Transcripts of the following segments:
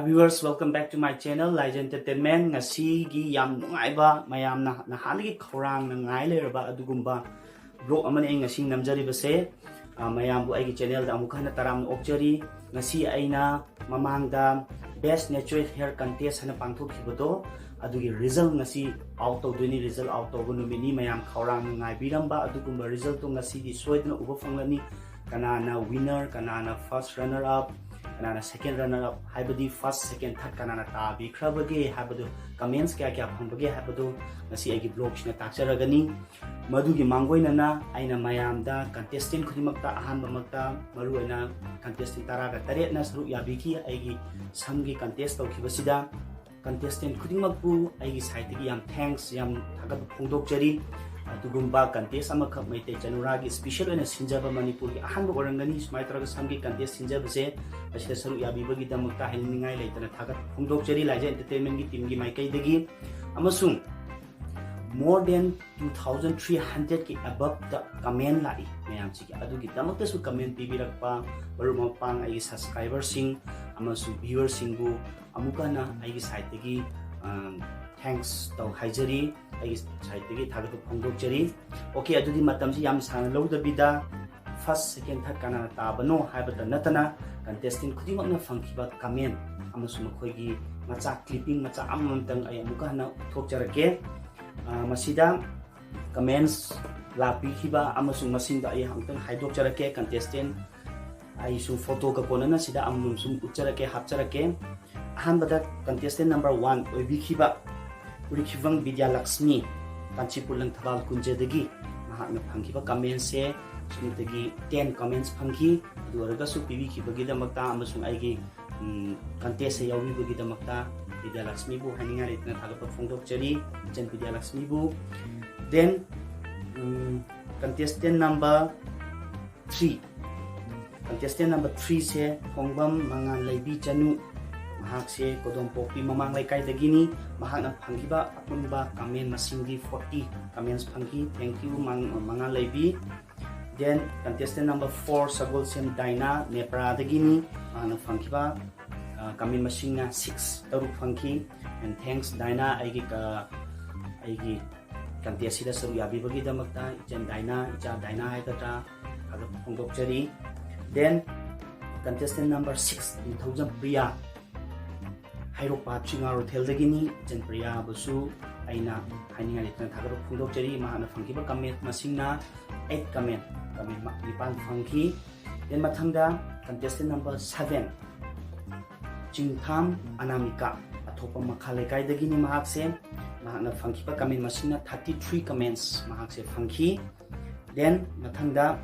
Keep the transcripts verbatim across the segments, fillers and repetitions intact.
Viewers, welcome back to my channel, Laija Entertainment. ꯉꯁꯤꯒꯤ ꯌꯥꯝ ꯅꯨꯡꯉꯥꯏꯕ, ꯃꯌꯥꯝꯅ ꯅꯍꯥꯟꯗꯒꯤ ꯈꯧꯔꯥꯡꯅ ꯉꯥꯏ ꯂꯩꯔꯕ ꯑꯗꯨꯒꯨꯝꯕ vlog ꯑꯃꯅꯤ ꯑꯩ ꯉꯁꯤ ꯅꯝꯖꯔꯤꯕꯁꯦ꯫ ꯑ, ꯃꯌꯥꯝꯕꯨ ꯑꯩꯒꯤ channelꯗ ꯑꯃꯨꯛ ꯍꯟꯅ ꯇꯔꯥꯝꯅ ꯑꯣꯛꯆꯔꯤ꯫ ꯉꯁꯤ ꯑꯩꯅ ꯃꯃꯥꯡꯗ Best Natural Hair Contest ꯍꯥꯏꯅ ꯄꯥꯡꯊꯣꯛꯈꯤꯕꯗꯣ, ꯑꯗꯨꯒꯤ result ꯉꯁꯤ out ꯇꯧꯗꯣꯏꯅꯤ꯫ Result out ꯇꯧꯕ ꯅꯨꯃꯤꯠꯅꯤ꯫ ꯃꯌꯥꯝ ꯈꯧꯔꯥꯡꯅ ꯉꯥꯏꯕꯤꯔꯝꯕ ꯑꯗꯨꯒꯨꯝꯕ resultꯇꯣ ꯉꯁꯤꯗꯤ ꯁꯣꯏꯗꯅ ꯎꯕ ꯐꯪꯂꯅꯤ꯫ ꯀꯅꯥꯅ winner, ꯀꯅꯥꯅ first runner up, ꯀꯅꯥꯅ second runner up, ꯍꯥꯏꯕꯗꯤ first, second, third ꯀꯅꯥꯅ ꯇꯥꯕꯤꯈ꯭ꯔꯕꯒꯦ ꯍꯥꯏꯕꯗꯨ, comments ꯀꯌꯥ ꯀꯌꯥ ꯐꯪꯕꯒꯦ ꯍꯥꯏꯕꯗꯨ ꯉꯁꯤ ꯑꯩꯒꯤ vlogꯁꯤꯅ ꯇꯥꯛꯆꯔꯒꯅꯤ꯫ ꯃꯗꯨꯒꯤ ꯃꯥꯡꯒꯣꯏꯅꯅ ꯑꯩꯅ ꯃꯌꯥꯝꯗ, contestant ꯈꯨꯗꯤꯡꯃꯛꯇ, ꯑꯍꯥꯟꯕꯃꯛꯇ ꯃꯔꯨꯑꯣꯏꯅ contestant ꯇꯔꯥꯒ ꯇꯔꯦꯠꯅ ꯁꯔꯨꯛ ꯌꯥꯕꯤꯈꯤ ꯑꯩꯒꯤ ꯁꯝꯒꯤ contest ꯇꯧꯈꯤꯕꯁꯤꯗ꯫ Contestant ꯈꯨꯗꯤꯡꯃꯛꯄꯨ ꯑꯩꯒꯤ sideꯇꯒꯤ ꯌꯥꯝ thanks, ꯌꯥꯝ ꯊꯥꯒꯠꯄ ꯐꯣꯡꯗꯣꯛꯆꯔꯤ꯫ ꯑꯗꯨꯒꯨꯝꯕ contest ꯑꯃꯈꯛ ꯃꯩꯇꯩ ꯆꯅꯨꯔꯥꯒꯤ special ꯑꯣꯏꯅ ꯁꯤꯟꯖꯕ, ꯃꯅꯤꯄꯨꯔꯒꯤ ꯑꯍꯥꯟꯕ ꯑꯣꯏꯔꯝꯒꯅꯤ ꯁꯨꯃꯥꯏꯅ ꯇꯧꯔꯒ ꯁꯝꯒꯤ contest ꯁꯤꯟꯖꯕꯁꯦ꯫ ꯃꯁꯤꯗ ꯁꯔꯨꯛ ꯌꯥꯕꯤꯕꯒꯤꯗꯃꯛꯇ ꯍꯥꯏꯅꯤꯡꯉꯥꯏ ꯂꯩꯇꯅ ꯊꯥꯒꯠꯄ ꯐꯣꯡꯗꯣꯛꯆꯔꯤ Laija Entertainmentꯀꯤ teamꯒꯤ ꯃꯥꯏꯀꯩꯗꯒꯤ꯫ ꯑꯃꯁꯨꯡ more than two thousand three hundredꯀꯤ aboveꯇ comment ꯂꯥꯛꯏ ꯃꯌꯥꯝꯁꯤꯒꯤ꯫ ꯑꯗꯨꯒꯤꯗꯃꯛꯇꯁꯨ comment ꯄꯤꯕꯤꯔꯛꯄ ꯃꯔꯨꯞ ꯃꯄꯥꯡ, ꯑꯩꯒꯤ subscriberꯁꯤꯡ ꯑꯃꯁꯨꯡ viewerꯁꯤꯡꯕꯨ ꯑꯃꯨꯛꯀ ꯍꯟꯅ ꯑꯩꯒꯤ sideꯇꯒꯤ, ꯑ, thanks ꯇꯧ ꯍꯥꯏꯖꯔꯤ꯫ ꯑꯩꯒꯤ sideꯇꯒꯤ ꯊꯥꯒꯠꯄ ꯐꯣꯡꯗꯣꯛꯆꯔꯤ꯫ Okay, ꯑꯗꯨꯗꯤ ꯃꯇꯝꯁꯤ ꯌꯥꯝ ꯁꯥꯡꯅ ꯂꯧꯗꯕꯤꯗ first, second, third ꯀꯅꯥꯅ ꯇꯥꯕꯅꯣ ꯍꯥꯏꯕꯇ ꯅꯠꯇꯅ contestant ꯈꯨꯗꯤꯡꯃꯛꯅ ꯐꯪꯈꯤꯕ comment ꯑꯃꯁꯨꯡ ꯃꯈꯣꯏꯒꯤ ꯃꯆꯥ clipping ꯃꯆꯥ ꯑꯃꯃꯝꯇꯪ ꯑꯩ ꯑꯃꯨꯛꯀ ꯍꯟꯅ ꯎꯠꯊꯣꯛꯆꯔꯛꯀꯦ꯫ ꯑ, ꯃꯁꯤꯗ comments ꯂꯥꯛꯄꯤꯈꯤꯕ ꯑꯃꯁꯨꯡ ꯃꯁꯤꯡꯗꯣ ꯑꯩ ꯑꯃꯨꯛꯇꯪ ꯍꯥꯏꯗꯣꯛꯆꯔꯛꯀꯦ꯫ Contestant ꯑꯩꯁꯨ photoꯒ ꯀꯣꯟꯅꯅ ꯁꯤꯗ ꯑꯃꯃꯝ ꯁꯨꯝ ꯎꯠꯆꯔꯛꯀꯦ, ꯍꯥꯞꯆꯔꯛꯀꯦ꯫ ꯑꯍꯥꯟꯕꯗ contestant number one ꯑꯣꯏꯕꯤꯈꯤꯕ ꯎꯔꯤꯈꯤꯕꯝ Bidyalakshmi, Kanchipur Langthabal ꯀꯨꯟꯖꯗꯒꯤ ꯃꯍꯥꯛꯅ ꯐꯪꯈꯤꯕ commentꯁꯦ ꯁꯤꯗꯒꯤ ten comments ꯐꯪꯈꯤ꯫ ꯑꯗꯨ ꯑꯣꯏꯔꯒꯁꯨ ꯄꯤꯕꯤꯈꯤꯕꯒꯤꯗꯃꯛꯇ ꯑꯃꯁꯨꯡ ꯑꯩꯒꯤ, ꯎꯝ, contestꯁꯦ ꯌꯥꯎꯕꯤꯕꯒꯤꯗꯃꯛꯇ ꯕꯤꯗ꯭ꯌꯥꯂꯛꯁꯃꯤꯕꯨ ꯍꯥꯏꯅꯤꯡꯉꯥꯏ ꯂꯩꯇꯅ ꯊꯥꯒꯠꯄ ꯐꯣꯡꯗꯣꯛꯆꯔꯤ, ꯏꯆꯟ ꯕꯤꯗ꯭ꯌꯥꯂꯛꯁꯃꯤꯕꯨ꯫ Then, ꯎꯝ, contestant number three, contestant number threeꯁꯦ ꯈꯣꯡꯕꯝ ꯃꯉꯥꯜ ꯂꯩꯕꯤ ꯆꯅꯨ, ꯃꯍꯥꯛꯁꯦ ꯀꯣꯗꯣꯝꯄꯣꯛꯄꯤ ꯃꯃꯥꯡ ꯂꯩꯀꯥꯏꯗꯒꯤꯅꯤ꯫ ꯃꯍꯥꯛꯅ ꯐꯪꯈꯤꯕ ꯑꯄꯨꯟꯕ comment ꯃꯁꯤꯡꯗꯤ forty comments ꯐꯪꯈꯤ꯫ Thank you, ꯃꯉꯥꯜ ꯂꯩꯕꯤ꯫ Then contestant number four, ꯁꯒꯣꯜꯁꯦꯝ ꯗꯥꯏꯅꯥ, ꯅꯦꯄ꯭ꯔꯥꯗꯒꯤꯅꯤ꯫ ꯃꯍꯥꯛꯅ ꯐꯪꯈꯤꯕ ꯀꯃꯦꯟ ꯃꯁꯤꯡꯅ ꯁꯤꯛꯁ, ꯇꯔꯨꯛ ꯐꯪꯈꯤ꯫ And thanks ꯗꯥꯏꯅꯥ, ꯑꯩꯒꯤ ꯀ- ꯑꯩꯒꯤ ꯀꯟꯇꯦꯁꯁꯤꯗ ꯁꯔꯨꯛ ꯌꯥꯕꯤꯕꯒꯤꯗꯃꯛꯇ ꯏꯆꯟ ꯗꯥꯏꯅꯥ, ꯏꯆꯥ ꯗꯥꯏꯅꯥ ꯍꯥꯏꯒꯗ꯭ꯔꯥ, ꯊꯥꯒꯠꯄ ꯐꯣꯡꯗꯣꯛꯆꯔꯤ꯫ Then contestant number six, ꯅꯤꯡꯊꯧꯖꯝ ꯄ꯭ꯔꯤꯌꯥ, ꯍꯩꯔꯣꯛ ꯄꯥꯠ ꯁꯤꯡꯉꯥꯔꯣꯊꯦꯜꯗꯒꯤꯅꯤ꯫ ꯏꯆꯟ ꯄ꯭ꯔꯤꯌꯥꯕꯨꯁꯨ ꯑꯩꯅ ꯍꯥꯏꯅꯤꯡꯉꯥꯏ ꯂꯩꯇꯅ ꯊꯥꯒꯠꯄ ꯐꯣꯡꯗꯣꯛꯆꯔꯤ꯫ ꯃꯍꯥꯛꯅ ꯐꯪꯈꯤꯕ ꯀꯃꯦꯟ ꯃꯁꯤꯡꯅ ꯑꯩꯠ ꯀꯃꯦꯟ, ꯀꯃꯦꯟ ꯃ- ꯅꯤꯄꯥꯟ ꯐꯪꯈꯤ꯫ Then ꯃꯊꯪꯗ contestant number seven, ꯆꯤꯡꯊꯥꯝ ꯑꯅꯥꯃꯤꯀꯥ, ꯑꯊꯣꯛꯄ ꯃꯈꯥ ꯂꯩꯀꯥꯏꯗꯒꯤꯅꯤ ꯃꯍꯥꯛꯁꯦ꯫ ꯃꯍꯥꯛꯅ ꯐꯪꯈꯤꯕ ꯀꯃꯦꯟ ꯃꯁꯤꯡꯅ thirty three comments ꯃꯍꯥꯛꯁꯦ ꯐꯪꯈꯤ꯫ Then ꯃꯊꯪꯗ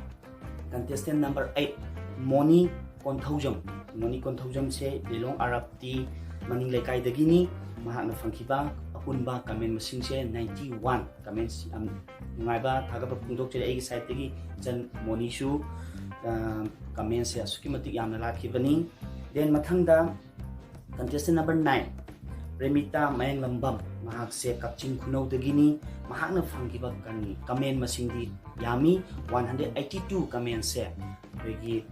contestant number eight, Moni Konthoujam. Moni ꯀꯣꯟꯊꯧꯖꯝꯁꯦ ꯂꯤꯂꯣꯡ ꯑꯥꯔꯥꯞꯇꯤ ꯃꯅꯤꯡ ꯂꯩꯀꯥꯏꯗꯒꯤꯅꯤ꯫ ꯃꯍꯥꯛꯅ ꯐꯪꯈꯤꯕ ꯑꯄꯨꯟꯕ ꯀꯃꯦꯟ ꯃꯁꯤꯡꯁꯦ ninety one comments꯫ ꯌꯥꯝ ꯅꯨꯡꯉꯥꯏꯕ ꯊꯥꯒꯠꯄ ꯐꯣꯡꯗꯣꯛꯆꯔꯤ ꯑꯩꯒꯤ ꯁꯥꯏꯠꯇꯒꯤ꯫ ꯏꯆꯟ ꯃꯣꯅꯤꯁꯨ ꯀꯃꯦꯟꯁꯦ ꯑꯁꯨꯛꯀꯤ ꯃꯇꯤꯛ ꯌꯥꯝꯅ ꯂꯥꯛꯈꯤꯕꯅꯤ꯫ Then ꯃꯊꯪꯗ contestant number nine, ꯔꯦꯃꯤꯇꯥ ꯃꯌꯥꯡꯂꯝꯕꯝ, ꯃꯍꯥꯛꯁꯦ ꯀꯛꯆꯤꯡ ꯈꯨꯅꯧꯗꯒꯤꯅꯤ꯫ ꯃꯍꯥꯛꯅ ꯐꯪꯈꯤꯕ ꯀꯃꯦꯟ ꯃꯁꯤꯡꯗꯤ ꯌꯥꯝꯃꯤ, one hundred eighty two commentsꯁꯦ ꯑꯩꯈꯣꯏꯒꯤ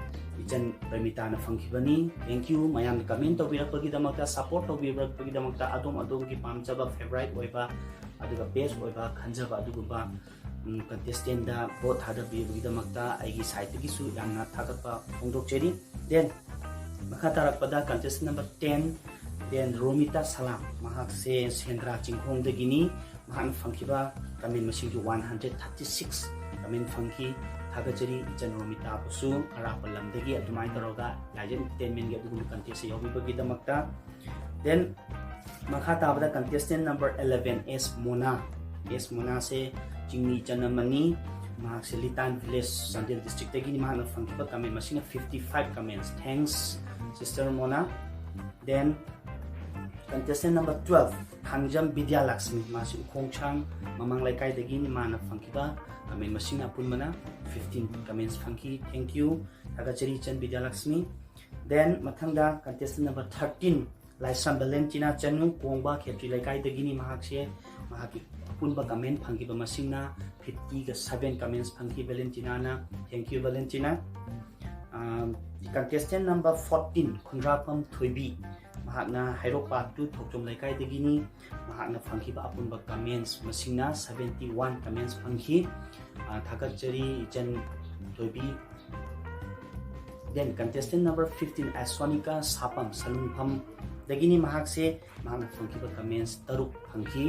ꯏꯆꯟ ꯔꯦꯃꯤꯇꯥꯅ ꯐꯪꯈꯤꯕꯅꯤ꯫ Thank you ꯃꯌꯥꯝꯅ ꯀꯃꯦꯟ ꯇꯧꯕꯤꯔꯛꯄꯒꯤꯗꯃꯛꯇ, ꯁꯞꯄꯣꯔꯠ ꯇꯧꯕꯤꯔꯛꯄꯒꯤꯗꯃꯛꯇ꯫ ꯑꯗꯣꯝ ꯑꯗꯣꯝꯒꯤ ꯄꯥꯝꯖꯕ, ꯐꯦꯚꯣꯔꯥꯏꯠ ꯑꯣꯏꯕ, ꯑꯗꯨꯒ ꯕꯦꯁ ꯑꯣꯏꯕ ꯈꯟꯖꯕ ꯑꯗꯨꯒꯨꯝꯕ contestantꯗ ꯚꯣꯠ ꯊꯥꯗꯕꯤꯕꯒꯤꯗꯃꯛꯇ ꯑꯩꯒꯤ ꯁꯥꯏꯠꯇꯒꯤꯁꯨ ꯌꯥꯝꯅ ꯊꯥꯒꯠꯄ ꯐꯣꯡꯗꯣꯛꯆꯔꯤ꯫ Then ꯃꯈꯥ ꯇꯥꯔꯛꯄꯗ contestant number ten, then Romita ꯁꯂꯥꯝ, ꯃꯍꯥꯛꯁꯦ ꯁꯦꯟꯗ꯭ꯔꯥ ꯆꯤꯡꯈꯣꯡꯗꯒꯤꯅꯤ꯫ ꯃꯍꯥꯛꯅ ꯐꯪꯈꯤꯕ ꯀꯃꯦꯟ ꯃꯁꯤꯡꯗꯤ one hundred thirty six ꯀꯃꯦꯟ ꯐꯪꯈꯤ꯫ ꯊꯥꯒꯠꯆꯔꯤ ꯏꯆꯟ ꯔꯣꯃꯤꯇꯥꯕꯨꯁꯨ ꯑꯔꯥꯞꯄ ꯂꯝꯗꯒꯤ ꯑꯗꯨꯃꯥꯏꯅ ꯇꯧꯔꯒ ꯂꯥꯏꯖꯟ ꯏꯟꯇꯔꯇꯦꯟꯃꯦꯟꯒꯤ ꯑꯗꯨꯒꯨꯝꯕ contestꯁꯦ ꯌꯥꯎꯕꯤꯕꯒꯤꯗꯃꯛꯇ꯫ Then ꯃꯈꯥ ꯇꯥꯕꯗ contestant number eleven, ꯑꯦꯁ ꯃꯣꯅꯥ꯫ ꯑꯦꯁ ꯃꯣꯅꯥꯁꯦ ꯆꯤꯡꯃꯤ ꯏꯆꯟ ꯑꯃꯅꯤ꯫ ꯃꯍꯥꯛꯁꯦ ꯂꯤꯇꯥꯟ village, ꯆꯥꯟꯗꯦꯜ districtꯇꯒꯤꯅꯤ꯫ ꯃꯍꯥꯛꯅ ꯐꯪꯈꯤꯕ ꯀꯃꯦꯟ ꯃꯁꯤꯡꯅ fifty five comments꯫ Thanks sister Mona. Then contestant number twelve, Thangjam Bidyalakshmi. ꯃꯥꯁꯤ ꯎꯈꯣꯡꯁꯥꯡ ꯃꯃꯥꯡ ꯂꯩꯀꯥꯏꯗꯒꯤꯅꯤ꯫ ꯃꯥꯅ ꯐꯪꯈꯤꯕ ꯀꯃꯦꯟ ꯃꯁꯤꯡ ꯑꯄꯨꯟꯕꯅ fifteen comments ꯐꯪꯈꯤ꯫ Thank you꯫ ꯊꯥꯒꯠꯆꯔꯤ ꯏꯆꯟ ꯕꯤꯗ꯭ꯌꯥꯂꯛꯁꯃꯤ꯫ Then ꯃꯊꯪꯗ contestant number thirteen, ꯂꯥꯏꯁ꯭ꯔꯝ ꯚꯦꯂꯦꯟꯇꯤꯅꯥ ꯆꯅꯨ, ꯀꯣꯡꯕ ꯈꯦꯇ꯭ꯔꯤ ꯂꯩꯀꯥꯏꯗꯒꯤꯅꯤ꯫ ꯃꯍꯥꯛꯁꯦ ꯃꯍꯥꯛꯀꯤ ꯑꯄꯨꯟꯕ ꯀꯃꯦꯟ ꯐꯪꯈꯤꯕ ꯃꯁꯤꯡꯅ fifty seven comments ꯐꯪꯈꯤ ꯚꯦꯂꯦꯟꯇꯤꯅꯥꯅ꯫ Thank you ꯚꯦꯂꯦꯟꯇꯤꯅꯥ꯫ ꯑ, Contestant number fourteen, ꯈꯨꯟꯗ꯭ꯔꯥꯐꯝ ꯊꯣꯏꯕꯤ, ꯃꯍꯥꯛꯅ ꯍꯩꯔꯣꯛ ꯄꯥꯔꯠ ꯇꯨ ꯊꯣꯛꯆꯣꯝ ꯂꯩꯀꯥꯏꯗꯒꯤꯅꯤ꯫ ꯃꯍꯥꯛꯅ ꯐꯪꯈꯤꯕ ꯑꯄꯨꯟꯕ comments ꯃꯁꯤꯡꯅ seventy one comments ꯐꯪꯈꯤ꯫ ꯑ, ꯊꯥꯒꯠꯆꯔꯤ ꯏꯆꯟ ꯊꯣꯏꯕꯤ꯫ Then contestant number fifteen, ꯑꯦꯁꯣꯅꯤꯀꯥ ꯁꯥꯄꯝ, ꯁꯂꯨꯡꯐꯝꯗꯒꯤꯅꯤ ꯃꯍꯥꯛꯁꯦ꯫ ꯃꯍꯥꯛꯅ ꯐꯪꯈꯤꯕ comments ꯇꯔꯨꯛ ꯐꯪꯈꯤ꯫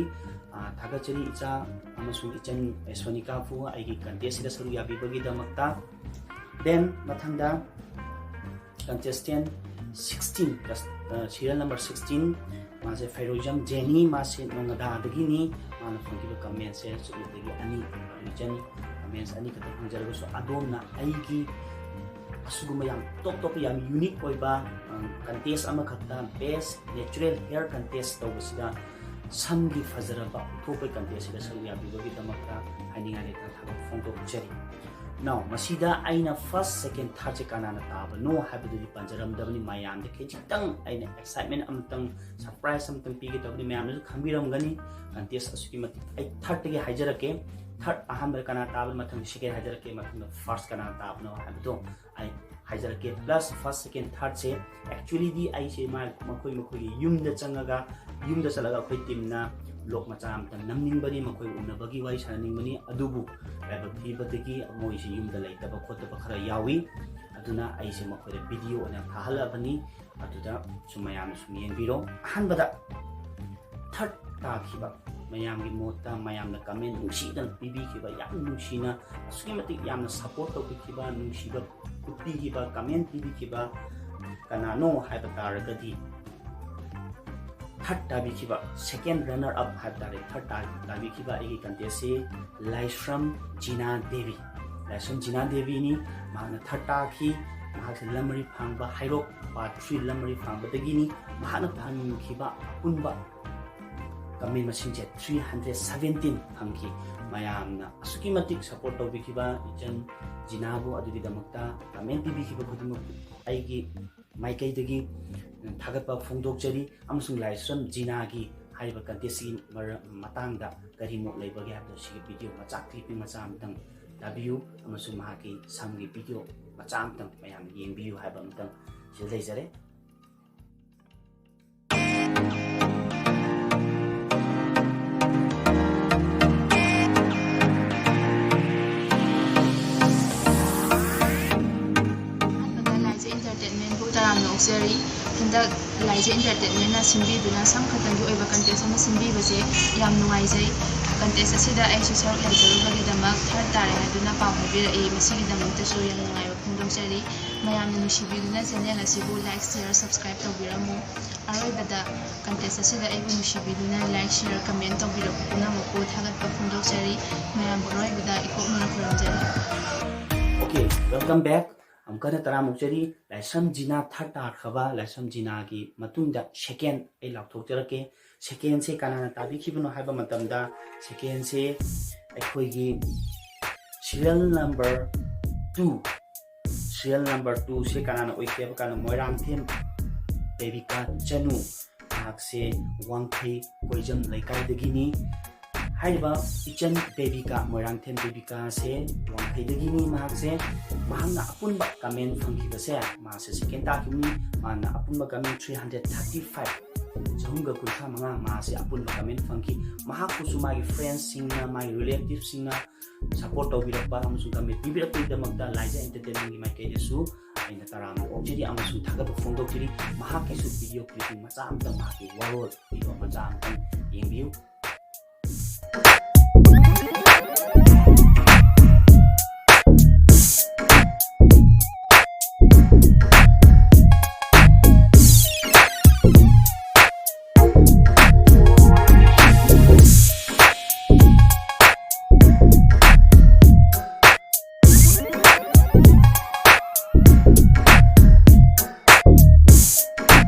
ꯑ, ꯊꯥꯒꯠꯆꯔꯤ ꯏꯆꯥ ꯑꯃꯁꯨꯡ ꯏꯆꯟ ꯑꯦꯁꯣꯅꯤꯀꯥꯕꯨ ꯑꯩꯒꯤ contestꯁꯤꯗ ꯁꯔꯨꯛ ꯌꯥꯕꯤꯕꯒꯤꯗꯃꯛꯇ꯫ Then ꯃꯊꯪꯗ contestant sixteen, ꯀꯁ-, ꯑ, serial number sixteen, ꯃꯥꯁꯦ ꯐꯩꯔꯣꯏꯖꯝ ꯖꯦꯅꯤ, ꯃꯥꯁꯦ ꯅꯣꯉꯥꯗꯥꯗꯒꯤꯅꯤ꯫ ꯃꯥꯅ ꯐꯪꯈꯤꯕ commentꯁꯦ ꯆꯨꯝꯅꯗꯒꯤ ꯑꯅꯤ, ꯏꯆꯟ comments ꯑꯅꯤꯈꯛꯇ ꯐꯪꯖꯔꯒꯁꯨ, ꯑꯗꯣꯝꯅ ꯑꯩꯒꯤ ꯑꯁꯤꯒꯨꯝꯕ ꯌꯥꯝ top ꯇꯣꯞꯄ, ꯌꯥꯝ unique ꯑꯣꯏꯕ, ꯑ, contest ꯑꯃꯈꯛꯇ best natural hair contest ꯇꯧꯕꯁꯤꯗ, ꯁꯝꯒꯤ ꯐꯖꯔꯕ ꯎꯠꯊꯣꯛꯄꯒꯤ contestꯁꯤꯗ ꯁꯔꯨꯛ ꯌꯥꯕꯤꯕꯒꯤꯗꯃꯛꯇ ꯍꯥꯏꯅꯤꯡꯉꯥꯏ ꯂꯩꯇꯅ ꯊꯥꯒꯠꯄ ꯐꯣꯡꯗꯣꯛꯆꯔꯤ꯫ Now, ꯃꯁꯤꯗ ꯑꯩꯅ first, second, thirdꯁꯦ ꯀꯅꯥꯅ ꯇꯥꯕꯅꯣ ꯍꯥꯏꯕꯗꯨꯗꯤ ꯄꯟꯖꯔꯝꯗꯕꯅꯤ꯫ ꯃꯌꯥꯝꯗ ꯈꯤꯖꯤꯛꯇꯪ ꯑꯩꯅ excitement ꯑꯃꯇꯪ, surprise ꯑꯃꯇꯪ ꯄꯤꯒꯦ ꯇꯧꯕꯅꯤ꯫ ꯃꯌꯥꯝꯅꯁꯨ ꯈꯪꯕꯤꯔꯝꯒꯅꯤ contest ꯑꯁꯨꯛꯀꯤ ꯃꯇꯤꯛ꯫ ꯑꯩ thirdꯇꯒꯤ ꯍꯥꯏꯖꯔꯛꯀꯦ꯫ Third ꯑꯍꯥꯟꯕꯗ ꯀꯅꯥ ꯇꯥꯕꯅꯣ, ꯃꯊꯪꯗ second ꯍꯥꯏꯖꯔꯛꯀꯦ, ꯃꯊꯪꯗ first ꯀꯅꯥ ꯇꯥꯕꯅꯣ ꯍꯥꯏꯕꯗꯣ ꯑꯩ ꯍꯥꯏꯖꯔꯛꯀꯦ꯫ Plus first, second, thirdꯁꯦ actuallyꯗꯤ ꯑꯩꯁꯦ ꯃꯥ-, ꯃꯈꯣꯏ ꯃꯈꯣꯏꯒꯤ ꯌꯨꯝꯗ ꯆꯪꯉꯒ, ꯌꯨꯝꯗ ꯆꯠꯂꯒ ꯑꯩꯈꯣꯏ teamꯅ vlog ꯃꯆꯥ ꯑꯃꯇꯪ ꯅꯝꯅꯤꯡꯕꯅꯤ, ꯃꯈꯣꯏ ꯎꯅꯕꯒꯤ ꯋꯥꯔꯤ ꯁꯥꯟꯅꯅꯤꯡꯕꯅꯤ꯫ ꯑꯗꯨꯕꯨ ꯂꯥꯏꯕꯛ ꯊꯤꯕꯗꯒꯤ ꯃꯣꯏꯁꯦ ꯌꯨꯝꯗ ꯂꯩꯇꯕ ꯈꯣꯠꯇꯕ ꯈꯔ ꯌꯥꯎꯏ꯫ ꯑꯗꯨꯅ ꯑꯩꯁꯦ ꯃꯈꯣꯏꯗ video ꯑꯣꯏꯅ ꯊꯥꯍꯜꯂꯕꯅꯤ꯫ ꯑꯗꯨꯗ ꯁꯨꯝ ꯃꯌꯥꯝꯅ ꯁꯨꯝ ꯌꯦꯡꯕꯤꯔꯣ꯫ ꯑꯍꯥꯟꯕꯗ third ꯇꯥꯈꯤꯕ, ꯃꯌꯥꯝꯒꯤ ꯃꯣꯠꯇ ꯃꯌꯥꯝꯅ comment ꯅꯨꯡꯁꯤꯗꯅ ꯄꯤꯕꯤꯈꯤꯕ, ꯌꯥꯝ ꯅꯨꯡꯁꯤꯅ, ꯑꯁꯨꯛꯀꯤ ꯃꯇꯤꯛ ꯌꯥꯝꯅ support ꯇꯧꯕꯤꯈꯤꯕ, ꯅꯨꯡꯁꯤꯕ ꯎꯠꯄꯤꯈꯤꯕ, comment ꯄꯤꯕꯤꯈꯤꯕ ꯀꯅꯥꯅꯣ ꯍꯥꯏꯕ ꯇꯥꯔꯒꯗꯤ, third ꯇꯥꯕꯤꯈꯤꯕ, second runner up ꯍꯥꯏꯕ ꯇꯥꯔꯦ, third ꯇꯥ-, ꯇꯥꯕꯤꯈꯤꯕ ꯑꯩꯒꯤ contestꯁꯤ ꯂꯥꯏꯁ꯭ꯔꯝ ꯖꯤꯅꯥ ꯗꯦꯕꯤ꯫ ꯂꯥꯏꯁ꯭ꯔꯝ ꯖꯤꯅꯥ ꯗꯦꯕꯤꯅꯤ꯫ ꯃꯍꯥꯛꯅ third ꯇꯥꯈꯤ꯫ ꯃꯍꯥꯛꯁꯦ ꯂꯝꯃꯔꯤ ꯐꯥꯡꯕ, ꯍꯩꯔꯣꯛ part three ꯂꯝꯃꯔꯤ ꯐꯥꯡꯕꯗꯒꯤꯅꯤ꯫ ꯃꯍꯥꯛꯅ ꯐꯪꯈꯤꯕ ꯑꯄꯨꯟꯕ comment ꯃꯁꯤꯡꯁꯦ three hundred seventeen ꯐꯪꯈꯤ꯫ ꯃꯌꯥꯝꯅ ꯑꯁꯨꯛꯀꯤ ꯃꯇꯤꯛ support ꯇꯧꯕꯤꯈꯤꯕ ꯏꯆꯟ ꯖꯤꯅꯥꯕꯨ, ꯑꯗꯨꯒꯤꯗꯃꯛꯇ comment ꯄꯤꯕꯤꯈꯤꯕ ꯈꯨꯗꯤꯡꯃꯛ ꯑꯩꯒꯤ ꯃꯥꯏꯀꯩꯗꯒꯤ ꯊꯥꯒꯠꯄ ꯐꯣꯡꯗꯣꯛꯆꯔꯤ꯫ ꯑꯃꯁꯨꯡ ꯂꯥꯏꯁ꯭ꯔꯝ ꯖꯤꯅꯥꯒꯤ ꯍꯥꯏꯔꯤꯕ contestꯀꯤ ꯃꯔ-, ꯃꯇꯥꯡꯗ ꯀꯔꯤ ꯃꯣꯠ ꯂꯩꯕꯒꯦ ꯍꯥꯏꯕꯗꯣ ꯁꯤꯒꯤ video ꯃꯆꯥ, clipping ꯃꯆꯥ ꯑꯃꯇꯪ ꯇꯥꯕꯤꯌꯨ ꯑꯃꯁꯨꯡ ꯃꯍꯥꯛꯀꯤ ꯁꯝꯒꯤ ꯚꯤꯗꯤꯑꯣ ꯃꯆꯥ ꯑꯃꯇꯪ ꯃꯌꯥꯝ ꯌꯦꯡꯕꯤꯌꯨ ꯍꯥꯏꯕ ꯑꯃꯇꯪ ꯁꯤꯗ ꯂꯩꯖꯔꯦ꯫ ꯑꯍꯥꯟꯕꯗ ꯂꯥꯏꯖ ꯏꯟꯇꯔꯇꯦꯟꯃꯦꯟꯕꯨ ꯇꯔꯥꯝꯅ ꯑꯣꯛꯆꯔꯤ꯫ ꯍꯟꯗꯛ ꯂꯥꯏꯖ ꯏꯟꯇꯔꯇꯦꯟꯃꯦꯟꯅ ꯁꯤꯟꯕꯤꯗꯨꯅ ꯁꯝ ꯈꯛꯇꯪꯒꯤ ꯑꯣꯏꯕ ꯀꯟꯇꯦꯁ ꯑꯃ ꯁꯤꯟꯕꯤꯕꯁꯦ ꯌꯥꯝ ꯅꯨꯡꯉꯥꯏꯖꯩ꯫ ꯀꯟꯇꯦꯁ ꯑꯁꯤꯗ ꯑꯩꯁꯨ ꯁꯔꯨꯛ ꯌꯥꯖꯔꯨꯕꯒꯤꯗꯃꯛ ꯊꯥꯔꯠ ꯇꯥꯔꯦ ꯍꯥꯏꯗꯨꯅ ꯄꯥꯎ ꯍꯥꯏꯕꯤꯔꯛꯏ꯫ ꯃꯁꯤꯒꯤꯗꯃꯛꯇꯁꯨ ꯌꯥꯝ ꯅꯨꯡꯉꯥꯏꯕ ꯐꯣꯡꯗꯣꯛꯆꯔꯤ꯫ ꯃꯌꯥꯝꯅ ꯅꯨꯡꯁꯤꯕꯤꯗꯨꯅ ꯆꯦꯅꯦꯜ ꯑꯁꯤꯕꯨ ꯂꯥꯏꯛ, ꯁꯤꯌꯔ, ꯁꯕꯁꯀ꯭ꯔꯥꯏꯕ ꯇꯧꯕꯤꯔꯝꯃꯨ꯫ ꯑꯔꯣꯏꯕꯗ ꯀꯟꯇꯦꯁ ꯑꯁꯤꯗ ꯑꯩꯕꯨ ꯅꯨꯡꯁꯤꯕꯤꯗꯨꯅ ꯂꯥꯏꯛ, ꯁꯤꯌꯔ, ꯀꯃꯦꯟ ꯇꯧꯕꯤꯔꯛꯄ ꯄꯨꯝꯅꯃꯛꯄꯨ ꯊꯥꯒꯠꯄ ꯐꯣꯡꯗꯣꯛꯆꯔꯤ꯫ ꯃꯌꯥꯝꯕꯨ ꯑꯔꯣꯏꯕꯗ ꯏꯀꯣꯛꯅꯅ ꯈꯨꯔꯨꯝꯖꯔꯤ꯫ Okay, welcome back. ꯑꯃꯨꯛꯀ ꯍꯟꯅ ꯇꯔꯥꯝꯅ ꯑꯣꯛꯆꯔꯤ꯫ ꯂꯥꯏꯁ꯭ꯔꯝ ꯖꯤꯅꯥ ꯊꯥꯔꯠ ꯇꯥꯈ꯭ꯔꯕ ꯂꯥꯏꯁ꯭ꯔꯝ ꯖꯤꯅꯥꯒꯤ ꯃꯇꯨꯡꯗ ꯁꯦꯀꯦꯟ ꯑꯩ ꯂꯥꯎꯊꯣꯛꯆꯔꯛꯀꯦ꯫ ꯁꯦꯀꯦꯟꯁꯦ ꯀꯅꯥꯅ ꯇꯥꯕꯤꯈꯤꯕꯅꯣ ꯍꯥꯏꯕ ꯃꯇꯝꯗ ꯁꯦꯀꯦꯟꯁꯦ ꯑꯩꯈꯣꯏꯒꯤ serial number two, serial number two ꯁꯦ ꯀꯅꯥꯅ ꯑꯣꯏꯈꯤ ꯍꯥꯏꯕ ꯀꯥꯟꯗ ꯃꯣꯏꯔꯥꯡꯊꯦꯝ ꯕꯦꯕꯤꯀꯥ ꯆꯅꯨ, ꯃꯍꯥꯛꯁꯦ ꯋꯥꯡꯈꯩ ꯀꯣꯏꯖꯝ ꯂꯩꯀꯥꯏꯗꯒꯤꯅꯤ꯫ ꯍꯥꯏꯔꯤꯕ ꯏꯆꯟ ꯕꯦꯕꯤꯀꯥ, ꯃꯣꯏꯔꯥꯡꯊꯦꯝ ꯕꯦꯕꯤꯀꯥꯁꯦ ꯋꯥꯡꯈꯩꯗꯒꯤꯅꯤ꯫ ꯃꯍꯥꯛꯁꯦ, ꯃꯍꯥꯛꯅ ꯑꯄꯨꯟꯕ ꯀꯃꯦꯟ ꯐꯪꯈꯤꯕꯁꯦ, ꯃꯥꯁꯦ ꯁꯦꯀꯦꯟ ꯇꯥꯈꯤꯕꯅꯤ꯫ ꯃꯥꯅ ꯑꯄꯨꯟꯕ ꯀꯃꯦꯟ three hundred thirty five, ꯆꯍꯨꯝꯒ ꯀꯨꯟꯊ꯭ꯔꯥ ꯃꯉꯥ ꯃꯥꯁꯦ ꯑꯄꯨꯟꯕ ꯀꯃꯦꯟ ꯐꯪꯈꯤ꯫ ꯃꯍꯥꯛꯄꯨꯁꯨ ꯃꯥꯒꯤ ꯐ꯭ꯔꯦꯟꯁꯁꯤꯡꯅ, ꯃꯥꯒꯤ ꯔꯤꯂꯦꯇꯤꯚꯁꯤꯡꯅ ꯁꯄꯣꯔꯠ ꯇꯧꯕꯤꯔꯛꯄ ꯑꯃꯁꯨꯡ ꯀꯃꯦꯟ ꯄꯤꯕꯤꯔꯛꯄꯒꯤꯗꯃꯛꯇ ꯂꯥꯏꯖ ꯑꯦꯟꯇꯔꯇꯦꯟꯃꯦꯟꯒꯤ ꯃꯥꯏꯀꯩꯗꯁꯨ ꯑꯩꯅ ꯇꯔꯥꯝꯅ ꯑꯣꯛꯆꯔꯤ ꯑꯃꯁꯨꯡ ꯊꯥꯒꯠꯄ ꯐꯣꯡꯗꯣꯛꯆꯔꯤ꯫ ꯃꯍꯥꯛꯀꯤꯁꯨ ꯚꯤꯗꯤꯑꯣ ꯀ꯭ꯂꯤꯞꯄꯤꯡ ꯃꯆꯥ ꯑꯃꯇꯪ, ꯃꯍꯥꯛꯀꯤ ꯋꯥꯔꯣꯜ ꯚꯤꯗꯤꯑꯣ ꯃꯆꯥ ꯑꯃꯇꯪ ꯌꯦꯡꯕꯤꯌꯨ꯫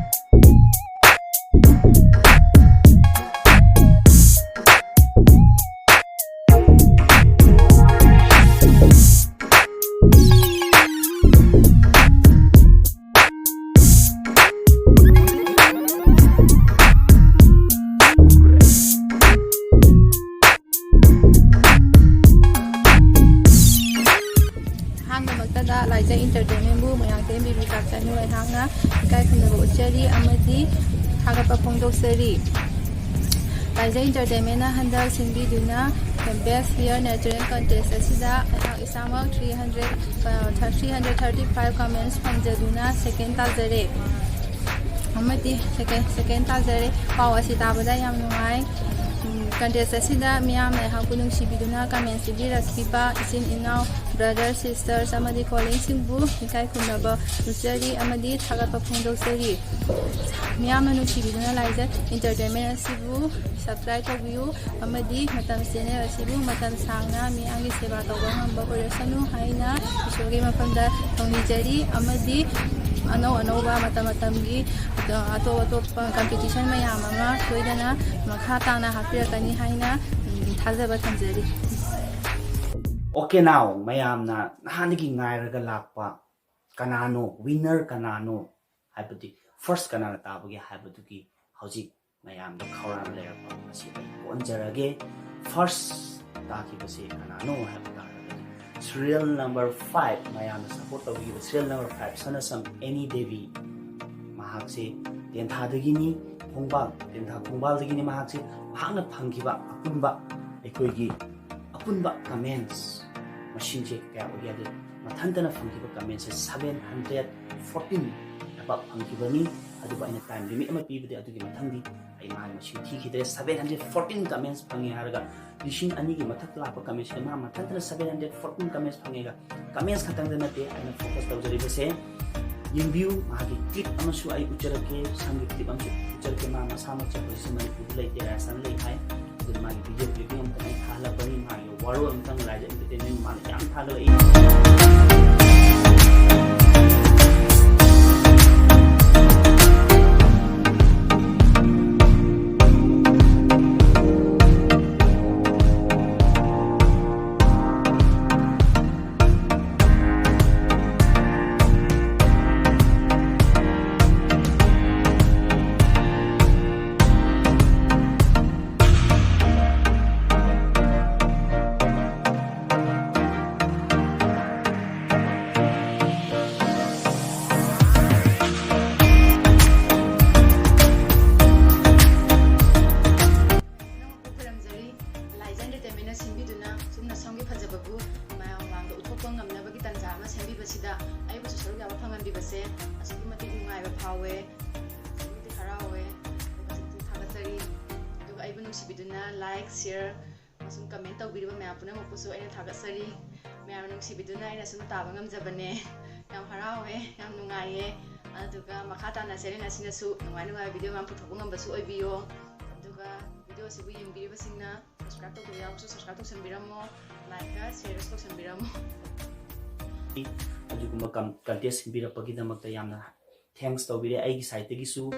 ꯂꯥꯏꯖ ꯏꯟꯇꯔꯇꯦꯟꯃꯦꯟꯕꯨ ꯃꯣꯏꯔꯥꯡꯊꯦꯝ ꯕꯤꯕꯤ ꯀꯥꯛꯆꯅꯨ ꯑꯩꯍꯥꯛꯅ ꯏꯀꯥꯏ ꯈꯨꯝꯅꯕ ꯎꯠꯆꯔꯤ ꯑꯃꯗꯤ ꯊꯥꯒꯠꯄ ꯐꯣꯡꯗꯣꯛꯆꯔꯤ꯫ ꯂꯥꯏꯖ ꯏꯟꯇꯔꯇꯦꯟꯃꯦꯟꯅ ꯍꯟꯗꯛ ꯁꯤꯟꯕꯤꯗꯨꯅ Best Hair Natural Contest ꯑꯁꯤꯗ ꯑꯩꯍꯥꯛ ꯏꯁꯥꯃꯛ three hundred, three hundred thirty five comments ꯐꯪꯖꯗꯨꯅ second ꯇꯥꯖꯔꯦ꯫ ꯑꯃꯗꯤ second, second ꯇꯥꯖꯔꯦ꯫ ꯄꯥꯎ ꯑꯁꯤ ꯇꯥꯕꯗ ꯌꯥꯝ ꯅꯨꯡꯉꯥꯏ꯫ ꯎꯝ, contest ꯑꯁꯤꯗ ꯃꯤꯌꯥꯝꯅ ꯑꯩꯍꯥꯛꯄꯨ ꯅꯨꯡꯁꯤꯕꯤꯗꯨꯅ comments ꯄꯤꯕꯤꯔꯛꯈꯤꯕ ꯏꯆꯤꯟ ꯏꯅꯥꯎ, brother, sisters ꯑꯃꯗꯤ colleagueꯁꯤꯡꯕꯨ ꯏꯀꯥꯏ ꯈꯨꯝꯅꯕ ꯎꯠꯆꯔꯤ ꯑꯃꯗꯤ ꯊꯥꯒꯠꯄ ꯐꯣꯡꯗꯣꯛꯆꯔꯤ꯫ ꯃꯤꯌꯥꯝꯅ ꯅꯨꯡꯁꯤꯕꯤꯗꯨꯅ ꯂꯥꯏꯖ ꯏꯟꯇꯔꯇꯦꯟꯃꯦꯟ ꯑꯁꯤꯕꯨ subscribe ꯇꯧꯕꯤꯌꯨ ꯑꯃꯗꯤ ꯃꯇꯝ, channel ꯑꯁꯤꯕꯨ ꯃꯇꯝ ꯁꯥꯡꯅ ꯃꯤꯌꯥꯝꯒꯤ ꯁꯦꯕꯥ ꯇꯧꯕ ꯉꯝꯕ ꯑꯣꯏꯔꯁꯅꯨ ꯍꯥꯏꯅ ꯏꯁꯣꯔꯒꯤ ꯃꯐꯝꯗ ꯊꯧꯅꯤꯖꯔꯤ ꯑꯃꯗꯤ ꯑꯅꯧ ꯑꯅꯧꯕ ꯃꯇꯝ ꯃꯇꯝꯒꯤ ꯑꯇꯣꯞ ꯑꯇꯣꯞꯄ competition ꯃꯌꯥꯝ ꯑꯃ ꯁꯣꯏꯗꯅ ꯃꯈꯥ ꯇꯥꯅ ꯍꯥꯞꯄꯤꯔꯛꯀꯅꯤ ꯍꯥꯏꯅ, ꯎꯝ, ꯊꯥꯖꯕ ꯊꯝꯖꯔꯤ꯫ Okay, now ꯃꯌꯥꯝꯅ ꯅꯍꯥꯟꯗꯒꯤ ꯉꯥꯏꯔꯒ ꯂꯥꯛꯄ ꯀꯅꯥꯅꯣ, winner ꯀꯅꯥꯅꯣ ꯍꯥꯏꯕꯗꯤ first ꯀꯅꯥꯅ ꯇꯥꯕꯒꯦ ꯍꯥꯏꯕꯗꯨꯒꯤ ꯍꯧꯖꯤꯛ ꯃꯌꯥꯝꯗ ꯈꯧꯔꯥꯡꯅ ꯂꯩꯔꯛꯄ ꯑꯁꯤ ꯑꯩ ꯀꯣꯟꯖꯔꯒꯦ꯫ First ꯇꯥꯈꯤꯕꯁꯦ ꯀꯅꯥꯅꯣ ꯍꯥꯏꯕ ꯇꯥꯔꯒꯗꯤ serial number five, ꯃꯌꯥꯝꯅ support ꯇꯧꯕꯤꯈꯤꯕ serial number five, ꯁꯅꯥꯁꯝ ꯑꯦꯅꯤ ꯗꯦꯕꯤ꯫ ꯃꯍꯥꯛꯁꯦ ꯇꯦꯟꯊꯥꯗꯒꯤꯅꯤ, ꯈꯣꯡꯕꯥꯜ, ꯇꯦꯟꯊꯥ ꯈꯣꯡꯕꯥꯜꯗꯒꯤꯅꯤ꯫ ꯃꯍꯥꯛꯁꯦ, ꯃꯍꯥꯛꯅ ꯐꯪꯈꯤꯕ ꯑꯄꯨꯟꯕ, ꯑꯩꯈꯣꯏꯒꯤ ꯑꯄꯨꯟꯕ comments ꯃꯁꯤꯡꯁꯦ ꯀꯌꯥ ꯑꯣꯏꯒꯦ ꯍꯥꯏꯕꯗ, ꯃꯊꯟꯇꯅ ꯐꯪꯈꯤꯕ commentsꯁꯦ seven hundred fourteen ꯑꯕꯞ ꯐꯪꯈꯤꯕꯅꯤ꯫ ꯑꯗꯨꯕꯨ ꯑꯩꯅ time limit ꯑꯃ ꯄꯤꯕꯗꯤ ꯑꯗꯨꯒꯤ ꯃꯊꯪꯗꯤ ꯑꯩ ꯃꯥꯒꯤ ꯃꯁꯤꯡ ꯊꯤꯈꯤꯗ꯭ꯔꯦ꯫ Seven hundred fourteen comments ꯐꯪꯉꯦ ꯍꯥꯏꯔꯒ ꯂꯤꯁꯤꯡ ꯑꯅꯤꯒꯤ ꯃꯊꯛꯇ ꯂꯥꯛꯄ commentsꯁꯤꯗ ꯃꯥ ꯃꯊꯟꯇꯅ seven hundred fourteen comments ꯐꯪꯉꯦꯒ꯫ Comments ꯈꯛꯇꯪꯗ ꯅꯠꯇꯦ ꯑꯩꯅ focus ꯇꯧꯖꯔꯤꯕꯁꯦ꯫ ꯌꯦꯡꯕꯤꯌꯨ, ꯃꯍꯥꯛꯀꯤ clip ꯑꯃꯁꯨ ꯑꯩ ꯎꯠꯆꯔꯛꯀꯦ, ꯁꯝꯒꯤ clip ꯑꯃꯁꯨ ꯎꯠꯆꯔꯛꯀꯦ꯫ ꯃꯥ ꯃꯁꯥꯃꯛ ꯆꯠꯄꯁꯤ ꯃꯅꯤꯄꯨꯔꯗ ꯂꯩꯇꯦ, ꯔꯥꯖꯁꯊꯥꯟꯗ ꯂꯩ ꯍꯥꯏ꯫ ꯑꯗꯨꯅ ꯃꯥꯒꯤ video clipping ꯑꯃꯇꯪ ꯑꯩ ꯊꯥꯍꯜꯂꯛꯄꯅꯤ꯫ ꯃꯥꯒꯤ ꯋꯥꯔꯣꯜ ꯑꯃꯇꯪ ꯂꯥꯏꯖ ꯏꯟꯇꯔꯇꯦꯟꯃꯦꯟ ꯃꯥꯅ ꯌꯥꯝ ꯊꯥꯒꯠꯂꯛꯏ꯫ ꯁꯤꯟꯕꯤꯗꯨꯅ ꯁꯨꯝꯅ ꯁꯝꯒꯤ ꯐꯖꯕꯕꯨ ꯃꯌꯥꯝ ꯃꯃꯥꯡꯗ ꯎꯠꯊꯣꯛꯄ ꯉꯝꯅꯕꯒꯤ ꯇꯥꯟꯖꯥ ꯑꯃ ꯁꯦꯝꯕꯤꯕꯁꯤꯗ ꯑꯩꯕꯨꯁꯨ ꯁꯔꯨꯛ ꯌꯥꯕ ꯐꯪꯍꯟꯕꯤꯕꯁꯦ ꯑꯁꯨꯛꯀꯤ ꯃꯇꯤꯛ ꯅꯨꯡꯉꯥꯏꯕ ꯐꯥꯎꯋꯦ, ꯑꯁꯨꯛꯀꯤ ꯃꯇꯤꯛ ꯍꯔꯥꯎꯋꯦ, ꯑꯗꯨꯒ ꯑꯁꯨꯛꯀꯤ ꯃꯇꯤꯛ ꯊꯥꯒꯠꯆꯔꯤ꯫ ꯑꯗꯨꯒ ꯑꯩꯕꯨ ꯅꯨꯡꯁꯤꯕꯤꯗꯨꯅ like, share ꯑꯃꯁꯨꯡ comment ꯇꯧꯕꯤꯔꯤꯕ ꯃꯌꯥꯝ ꯄꯨꯝꯅꯃꯛꯄꯨꯁꯨ ꯑꯩꯅ ꯊꯥꯒꯠꯆꯔꯤ꯫ ꯃꯌꯥꯝꯅ ꯅꯨꯡꯁꯤꯕꯤꯗꯨꯅ ꯑꯩꯅ ꯁꯨꯝ ꯇꯥꯕ ꯉꯝꯖꯕꯅꯦ꯫ ꯌꯥꯝ ꯍꯔꯥꯎꯋꯦ, ꯌꯥꯝ ꯅꯨꯡꯉꯥꯏꯌꯦ꯫ ꯑꯗꯨꯒ ꯃꯈꯥ ꯇꯥꯅ channel ꯑꯁꯤꯅꯁꯨ ꯅꯨꯡꯉꯥꯏ ꯅꯨꯡꯉꯥꯏꯕ video ꯃꯌꯥꯝ ꯄꯨꯊꯣꯛꯄ ꯉꯝꯕꯁꯨ ꯑꯣꯏꯕꯤꯌꯣ꯫ ꯑꯗꯨꯒ video ꯑꯁꯤꯕꯨ ꯌꯦꯡꯕꯤꯔꯤꯕꯁꯤꯡꯅ subscribe ꯇꯧꯗꯕ ꯌꯥꯎꯔꯁꯨ subscribe ꯇꯧꯁꯟꯕꯤꯔꯝꯃꯣ, like ꯀ share ꯀꯁꯨ ꯇꯧꯁꯟꯕꯤꯔꯝꯃꯣ꯫ ꯑꯗꯨꯒꯨꯝꯕ ꯀꯝ-, contest ꯁꯤꯟꯕꯤꯔꯛꯄꯒꯤꯗꯃꯛꯇ ꯌꯥꯝꯅ thanks ꯇꯧꯕꯤꯔꯦ꯫ ꯑꯩꯒꯤ side ꯇꯒꯤꯁꯨ,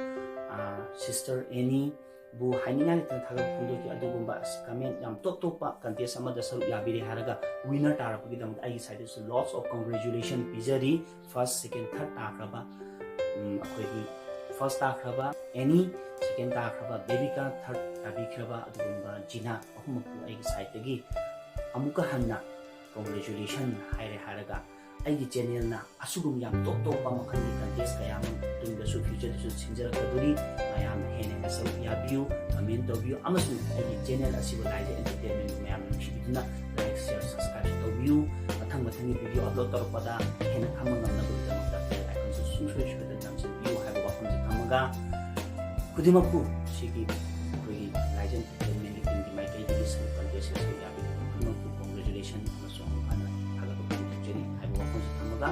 ꯑ, sister Annie ꯕꯨ ꯍꯥꯏꯅꯤꯡꯉꯥꯏ ꯂꯩꯇꯅ ꯊꯥꯒꯠꯄ ꯐꯣꯡꯗꯣꯛꯈꯤ꯫ ꯑꯗꯨꯒꯨꯝꯕ ꯑꯁ comment ꯌꯥꯝ ꯇꯣꯞ ꯇꯣꯞꯄ contest ꯑꯃꯗ ꯁꯔꯨꯛ ꯌꯥꯕꯤꯔꯦ ꯍꯥꯏꯔꯒ winner ꯇꯥꯔꯛꯄꯒꯤꯗꯃꯛꯇ ꯑꯩꯒꯤ side ꯇꯁꯨ lots of congratulation ꯄꯤꯖꯔꯤ꯫ First, second, third ꯇꯥꯈ꯭ꯔꯕ, ꯎꯝ, ꯑꯩꯈꯣꯏꯒꯤ first ꯇꯥꯈ꯭ꯔꯕ Annie, second ꯇꯥꯈ꯭ꯔꯕ ꯕꯦꯕꯤꯀꯥ, third ꯇꯥꯕꯤꯈ꯭ꯔꯕ ꯑꯗꯨꯒꯨꯝꯕ ꯖꯤꯅꯥ ꯑꯍꯨꯝꯃꯛꯄꯨ ꯑꯩꯒꯤ side ꯇꯒꯤ ꯑꯃꯨꯛꯀ ꯍꯟꯅ congratulation ꯍꯥꯏꯔꯦ ꯍꯥꯏꯔꯒ ꯑꯩꯒꯤ channel ꯅ ꯑꯁꯤꯒꯨꯝꯕ ꯌꯥꯝ ꯇꯣꯞ ꯇꯣꯞꯄ ꯃꯈꯜꯒꯤ contest ꯀꯌꯥ ꯑꯃ ꯇꯨꯡꯗꯁꯨ future ꯗꯁꯨ ꯁꯤꯟꯖꯔꯛꯀꯗꯣꯔꯤ꯫ ꯃꯌꯥꯝꯅ ꯍꯦꯟꯅ ꯍꯦꯟꯅ ꯁꯔꯨꯛ ꯌꯥꯕꯤꯌꯨ, comment ꯇꯧꯕꯤꯌꯨ ꯑꯃꯁꯨꯡ ꯑꯩꯒꯤ channel ꯑꯁꯤꯕꯨ ꯂꯥꯏꯖ Entertainment ꯃꯌꯥꯝꯅ ꯅꯨꯡꯁꯤꯕꯤꯗꯨꯅ like, share, subscribe ꯇꯧꯕꯤꯌꯨ꯫ ꯃꯊꯪ ꯃꯊꯪꯒꯤ video upload ꯇꯧꯔꯛꯄꯗ ꯍꯦꯟꯅ ꯈꯪꯕ ꯉꯝꯅꯕꯒꯤꯗꯃꯛꯇ bell icon ꯁꯨ ꯁꯨꯡꯁꯣꯏ ꯁꯣꯏꯗꯅ ꯅꯝꯁꯤꯟꯕꯤꯌꯨ ꯍꯥꯏꯕ ꯋꯥꯐꯝꯁꯤ ꯊꯝꯃꯒ ꯈꯨꯗꯤꯡꯃꯛꯄꯨ ꯁꯤꯒꯤ ꯑꯩꯈꯣꯏꯒꯤ ꯂꯥꯏꯖ Entertainment ꯒꯤ team ꯒꯤ ꯃꯥꯏꯀꯩꯗꯒꯤ ꯁꯔꯨꯛ contest ꯁꯤꯗ ꯁꯔꯨꯛ ꯌꯥꯕꯤꯔꯤꯕ ꯈꯨꯗꯤꯡꯃꯛꯄꯨ congratulation ꯑꯃꯁꯨꯡ ꯑꯃꯨꯛ ꯍꯟꯅ ꯊꯥꯒꯠꯄ ꯐꯣꯡꯗꯣꯛꯆꯔꯤ ꯍꯥꯏꯕ ꯋꯥꯐꯝꯁꯤ ꯊꯝꯃꯒ